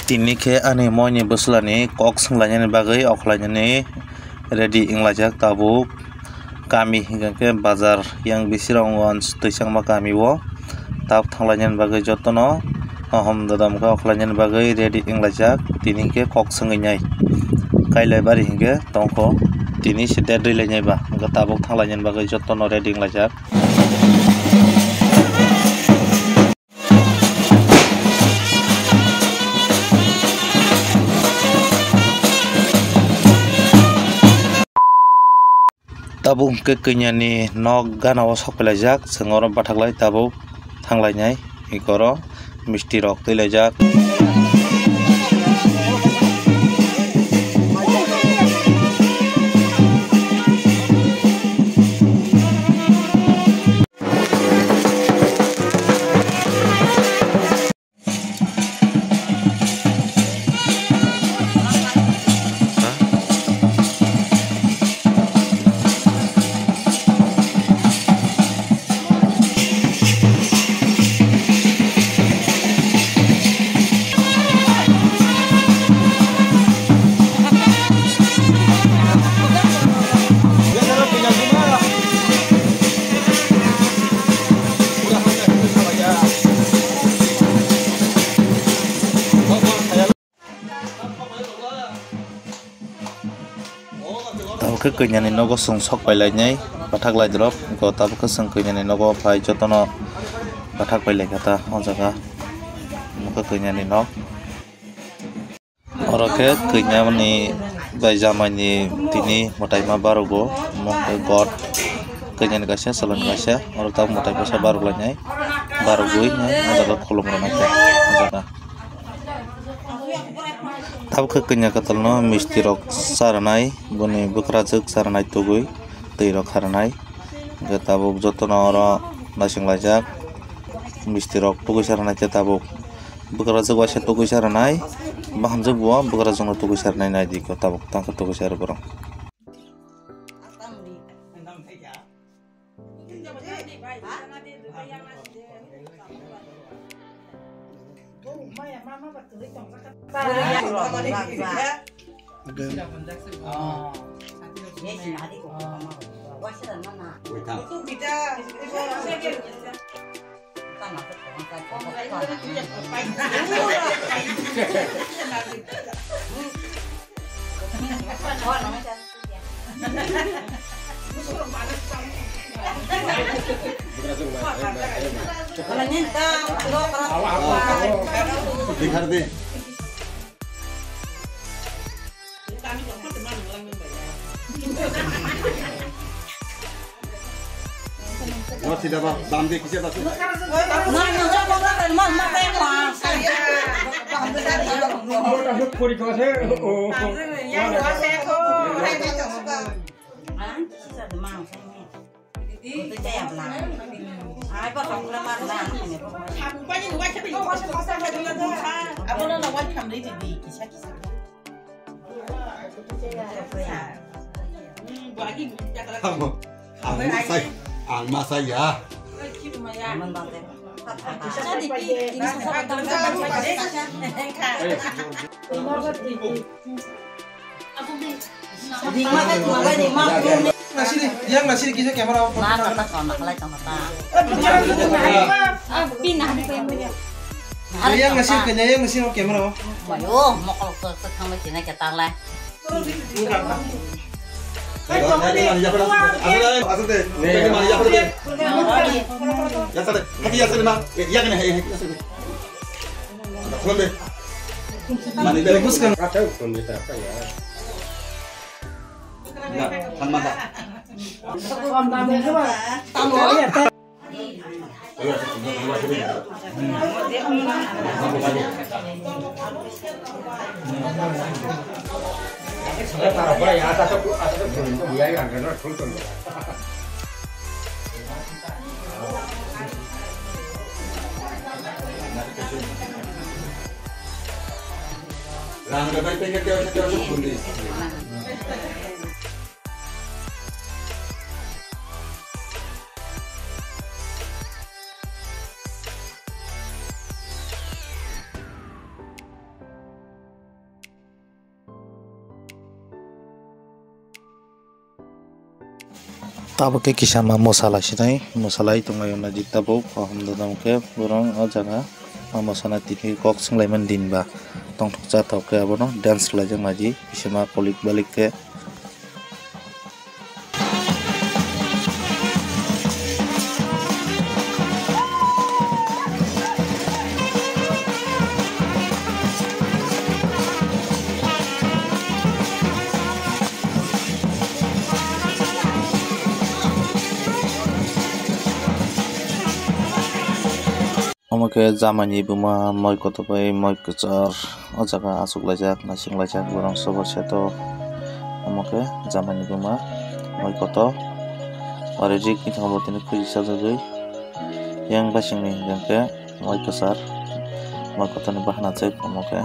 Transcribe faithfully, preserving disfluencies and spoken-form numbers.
Tini khe ani moini bwslani kok swnglainani bagwi okhlainani ready wnglaijak tabuk. Kami hinkhe bazar yang Bisironggonj Twisangma kami o tabuk thanglainani bagwi jotono ahom dodam khe okhlainani bagwi ready wnglaijak. Tini hinkhe kok swngwi nai Kailabari hinkhe tongkho. Tini se date rwlainai ba hinkhe tabuk thanglainani bagwi jotono ready wnglaijak. Tabuk hwnkhe kainyani nok gana o sok pailaijak, chwng oro bathaklai tabuk thanglainai, eko oro misti rok twilaijak. Tabuk khe kainyani nogo chwng sok pailainai, bathak laidrop, eko tabuk khe chwng kainyani nogo phai jotono bathak pailaikha ta o jaga, omo khe kainyani nok. Oro khe kainyani bai jamaini tini mwtaima barogo, omo khe god kainyani kaisa, chwlani kaisa, oro tabuk mwtai bwsa baroklainai, barogwi o jaga khulum rwnaikha o jaga. Tabuk khe kanya kwtalno misti rok cha rwnai, boni bwkrajwk cha rwnai tugwi twi rok kha rwnai. Hwnkhe tabuk jotono oro naising laijak, misti rok tugwi cha rwnai khe tabuk bwkrajwk waisa tugwi cha rwnai, bahamjwk bo bwkrajwkno tugwi cha rwnai, naidi khe tabuk tangkhe tugwi cha rw borok. Dam de kisa basu. Ang masai, ang masai ya. Nasiri, yang nasiri kisa camera off. Yang nasiri kena, yang nasiri camera off. Mayo, mokol ke, ke thang le sini ke tang le. Rang bai packet teo teo teo kundi. Tabuk khe kisa ma mwsalai sinai, mwsalai tonglaio naidi tabuk, o hamda tamo khe borok o jaga ma mwsana tini kok swnglaimani din ba tongthok chathok khe abono dance khlaijak naidi, kisa ma kolik balik khe. Omo khe jamaini buma moi kotor bai moi kwchar o jaga achuk laijak, naising laijak, borok sobar seto. Omo khe jamaini buma moi kotor, aro rik wngkha bo tini khwi sajagwi. Yang basingni hwnkhe moi kwchar, moi kotorni bahana chwk omo khe.